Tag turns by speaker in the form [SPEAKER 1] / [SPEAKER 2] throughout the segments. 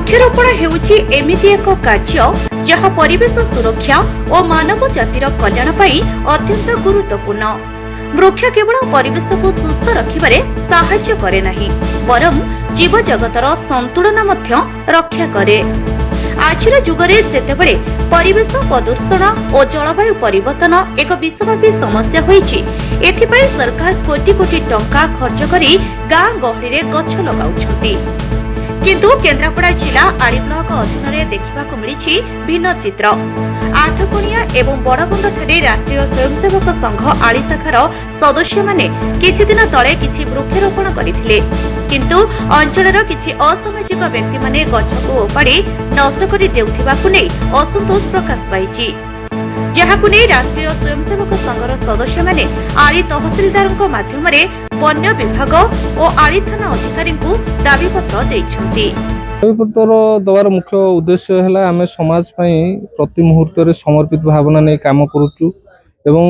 [SPEAKER 1] ବୃକ୍ଷରୋପଣ ହେଉଛି ଏମିତି ଏକ କାର୍ଯ୍ୟ, ଯାହା ପରିବେଶ ସୁରକ୍ଷା ଓ ମାନବ ଜାତିର କଲ୍ୟାଣ ପାଇଁ ଅତ୍ୟନ୍ତ ଗୁରୁତ୍ୱପୂର୍ଣ୍ଣ। ବୃକ୍ଷ କେବଳ ପରିବେଶକୁ ସୁସ୍ଥ ରଖିବାରେ ସାହାଯ୍ୟ କରେ ନାହିଁ, ବରଂ ଜୀବଜଗତର ସନ୍ତୁଳନ ମଧ୍ୟ ରକ୍ଷା କରେ। ଆଜିର ଯୁଗରେ ଯେତେବେଳେ ପରିବେଶ ପ୍ରଦୂଷଣ ଓ ଜଳବାୟୁ ପରିବର୍ତ୍ତନ ଏକ ବିଶ୍ୱବ୍ୟାପୀ ସମସ୍ୟା ହୋଇଛି, ଏଥିପାଇଁ ସରକାର କୋଟି କୋଟି ଟଙ୍କା ଖର୍ଚ୍ଚ କରି ଗାଁ ଗହଳିରେ ଗଛ ଲଗାଉଛନ୍ତି। କିନ୍ତୁ କେନ୍ଦ୍ରାପଡ଼ା ଜିଲ୍ଲା ଆଳି ବ୍ଲକ ଅଧୀନରେ ଦେଖିବାକୁ ମିଳିଛି ଭିନ୍ନ ଚିତ୍ର। ଆଠକୋଣିଆ ଏବଂ ବଡ଼ବନ୍ଧଠାରେ ରାଷ୍ଟ୍ରୀୟ ସ୍ୱୟଂସେବକ ସଂଘ ଆଳି ଶାଖାର ସଦସ୍ୟମାନେ କିଛିଦିନ ତଳେ କିଛି ବୃକ୍ଷରୋପଣ କରିଥିଲେ। କିନ୍ତୁ ଅଞ୍ଚଳର କିଛି ଅସାମାଜିକ ବ୍ୟକ୍ତିମାନେ ଗଛକୁ ଓପାଡ଼ି ନଷ୍ଟ କରି ଦେଉଥିବାକୁ ନେଇ ଅସନ୍ତୋଷ ପ୍ରକାଶ ପାଇଛି, ଯାହାକୁ ନେଇ ରାଷ୍ଟ୍ରୀୟ ସ୍ୱୟଂସେବକ ସଂଘର ସଦସ୍ୟମାନେ ଆଳି ତହସିଲଦାରଙ୍କ ମାଧ୍ୟମରେ ବନ୍ୟ ବିଭାଗ ଓ ଆଳି ଥାନା ଅଧିକାରୀଙ୍କୁ ଦାବିପତ୍ର ଦେଇଛନ୍ତି।
[SPEAKER 2] ଦାବିପତ୍ର ଦେବାର ମୁଖ୍ୟ ଉଦ୍ଦେଶ୍ୟ ହେଲା, ଆମେ ସମାଜ ପାଇଁ ପ୍ରତି ମୁହୂର୍ତ୍ତରେ ସମର୍ପିତ ଭାବନା ନେଇ କାମ କରୁଛୁ ଏବଂ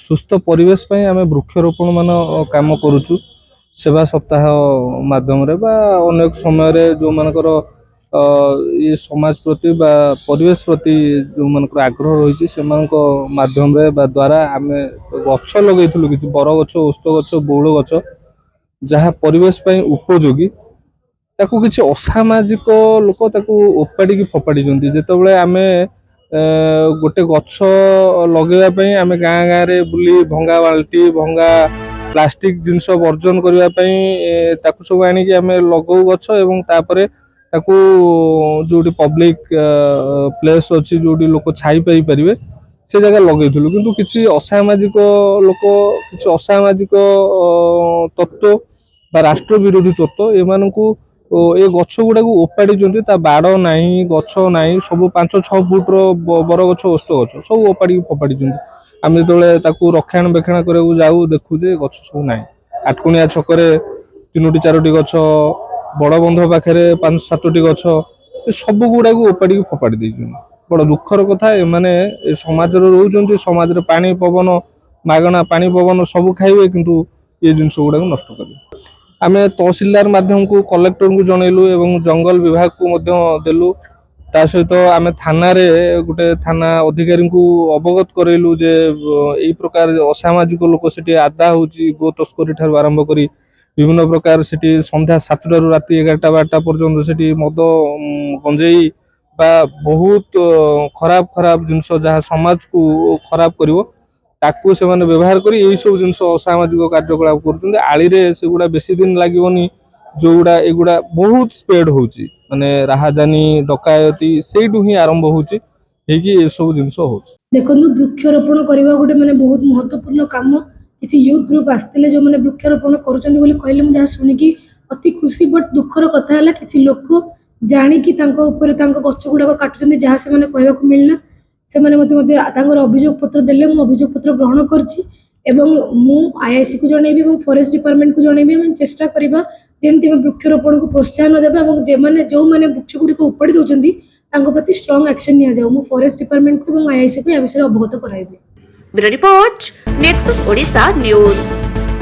[SPEAKER 2] ସୁସ୍ଥ ପରିବେଶ ପାଇଁ ଆମେ ବୃକ୍ଷରୋପଣ ମାନ କାମ କରୁଛୁ। ସେବା ସପ୍ତାହ ମାଧ୍ୟମରେ ବା ଅନେକ ସମୟରେ ଯେଉଁମାନଙ୍କର ଏ ସମାଜ ପ୍ରତି ବା ପରିବେଶ ପ୍ରତି ଯେଉଁମାନଙ୍କର ଆଗ୍ରହ ରହିଛି, ସେମାନଙ୍କ ମାଧ୍ୟମରେ ବା ଦ୍ୱାରା ଆମେ ଗଛ ଲଗେଇଥିଲୁ। କିଛି ବରଗଛ, ଓସ୍ତ ଗଛ, ବଉଳ ଗଛ, ଯାହା ପରିବେଶ ପାଇଁ ଉପଯୋଗୀ। ତାକୁ କିଛି ଅସାମାଜିକ ଲୋକ ତାକୁ ଓପାଡ଼ିକି ଫୋପାଡ଼ିଛନ୍ତି। ଯେତେବେଳେ ଆମେ ଗୋଟେ ଗଛ ଲଗେଇବା ପାଇଁ ଆମେ ଗାଁ ଗାଁରେ ବୁଲି ଭଙ୍ଗା ବାଲ୍ଟି, ଭଙ୍ଗା ପ୍ଲାଷ୍ଟିକ ଜିନିଷ ବର୍ଜନ କରିବା ପାଇଁ ତାକୁ ସବୁ ଆଣିକି ଆମେ ଲଗଉ ଗଛ ଏବଂ ତାପରେ ତାକୁ ଯୋଉଠି ପବ୍ଲିକ ପ୍ଲେସ୍ ଅଛି, ଯୋଉଠି ଲୋକ ଛାଇ ପାଇପାରିବେ, ସେ ଜାଗା ଲଗେଇଥିଲୁ। କିନ୍ତୁ କିଛି ଅସାମାଜିକ ଲୋକ, କିଛି ଅସାମାଜିକ ତତ୍ତ୍ୱ ବା ରାଷ୍ଟ୍ର ବିରୋଧୀ ତତ୍ତ୍ୱ, ଏମାନଙ୍କୁ ଏ ଗଛ ଗୁଡାକୁ ଓପାଡ଼ିଛନ୍ତି। ତା ବାଡ଼ ନାହିଁ, ଗଛ ନାହିଁ, ସବୁ 5-6 ଫୁଟର ବରଗଛ, ଓସ୍ତ ଗଛ ସବୁ ଓପାଡ଼ିକି ଫୋପାଡ଼ିଛନ୍ତି। ଆମେ ଯେତେବେଳେ ତାକୁ ରକ୍ଷଣାବେକ୍ଷଣ କରିବାକୁ ଯାଉ, ଦେଖୁ ଯେ ଗଛ ସବୁ ନାହିଁ। ଆଟକୁଣିଆ ଛକରେ ତିନୋଟି ଚାରୋଟି ଗଛ, ବଡ଼ ବନ୍ଧ ପାଖରେ ପାଞ୍ଚ ସାତୋଟି ଗଛ, ଏ ସବୁ ଗୁଡାକୁ ଓପାଡ଼ିକି ଫୋପାଡ଼ି ଦେଇଛନ୍ତି। ବଡ଼ ଦୁଃଖର କଥା, ଏମାନେ ଏ ସମାଜରେ ରହୁଛନ୍ତି, ସମାଜରେ ପାଣି ପବନ, ମାଗଣା ପାଣି ପବନ ସବୁ ଖାଇବେ, କିନ୍ତୁ ଏ ଜିନିଷ ଗୁଡାକୁ ନଷ୍ଟ କରିବେ। ଆମେ ତହସିଲଦାର ମାଧ୍ୟମକୁ କଲେକ୍ଟରଙ୍କୁ ଜଣେଇଲୁ ଏବଂ ଜଙ୍ଗଲ ବିଭାଗକୁ ମଧ୍ୟ ଦେଲୁ। ତା ସହିତ ଆମେ ଥାନାରେ ଗୋଟେ ଥାନା ଅଧିକାରୀଙ୍କୁ ଅବଗତ କରେଇଲୁ ଯେ ଏଇ ପ୍ରକାର ଅସାମାଜିକ ଲୋକ ସେଠି ଆଡ୍ଡା ହଉଛି। ଗୋ ତସ୍କରୀ ଠାରୁ ଆରମ୍ଭ କରି ବିଭିନ୍ନ ପ୍ରକାର ସେଠି ସନ୍ଧ୍ୟା 7ଟାରୁ ରାତି 11ଟା 12ଟା ପର୍ଯ୍ୟନ୍ତ ସେଠି ମଦ, ଗଞ୍ଜେଇ ବା ବହୁତ ଖରାପ ଖରାପ ଜିନିଷ, ଯାହା ସମାଜକୁ ଖରାପ କରିବ, ତାକୁ ସେମାନେ ବ୍ୟବହାର କରି ଏଇ ସବୁ ଜିନିଷ ଅସାମାଜିକ କାର୍ଯ୍ୟକଳାପ କରୁଛନ୍ତି। ଆଳିରେ ସେଗୁଡ଼ା ବେଶୀ ଦିନ ଲାଗିବନି, ଯୋଉଗୁଡ଼ା ଏଗୁଡ଼ା ବହୁତ ସ୍ପ୍ରେଡ୍ ହଉଛି, ମାନେ ରାହାଜାନି, ଡକାୟତି ସେଇଠୁ ହିଁ ଆରମ୍ଭ ହଉଛି, ହେଇକି ଏସବୁ ଜିନିଷ ହଉଛି।
[SPEAKER 3] ଦେଖନ୍ତୁ, ବୃକ୍ଷରୋପଣ କରିବା ଗୋଟେ ମାନେ ବହୁତ ମହତ୍ୱପୂର୍ଣ୍ଣ କାମ। କିଛି ୟୁଥ୍ ଗ୍ରୁପ୍ ଆସିଥିଲେ, ଯେଉଁମାନେ ବୃକ୍ଷରୋପଣ କରୁଛନ୍ତି ବୋଲି କହିଲେ। ମୁଁ ଯାହା ଶୁଣିକି ଅତି ଖୁସି। ବଟ୍ ଦୁଃଖର କଥା ହେଲା, କିଛି ଲୋକ ଜାଣିକି ତାଙ୍କ ଉପରେ ତାଙ୍କ ଗଛ ଗୁଡ଼ାକ କାଟୁଛନ୍ତି, ଯାହା ସେମାନେ କହିବାକୁ ମିଳିଲା। ସେମାନେ ମୋତେ ମୋତେ ତାଙ୍କର ଅଭିଯୋଗ ପତ୍ର ଦେଲେ। ମୁଁ ଅଭିଯୋଗ ପତ୍ର ଗ୍ରହଣ କରିଛି ଏବଂ ମୁଁ ଆଇଆଇସିକୁ ଜଣେଇବି ଏବଂ ଫରେଷ୍ଟ ଡିପାର୍ଟମେଣ୍ଟକୁ ଜଣେଇବି। ଆମେ ଚେଷ୍ଟା କରିବା ଯେମିତି ଆମେ ବୃକ୍ଷରୋପଣକୁ ପ୍ରୋତ୍ସାହନ ଦେବା ଏବଂ ଯେମାନେ ଯେଉଁମାନେ ବୃକ୍ଷ ଗୁଡ଼ିକ ଉପାଡ଼ି ଦେଉଛନ୍ତି, ତାଙ୍କ ପ୍ରତି ଷ୍ଟ୍ରଙ୍ଗ ଆକ୍ସନ୍ ନିଆଯାଉ। ମୁଁ ଫରେଷ୍ଟ ଡିପାର୍ଟମେଣ୍ଟକୁ ଏବଂ ଆଇଆଇସିକୁ ଏ ବିଷୟରେ ଅବଗତ କରାଇବି।
[SPEAKER 1] Bureau report, Nexus Odisha news.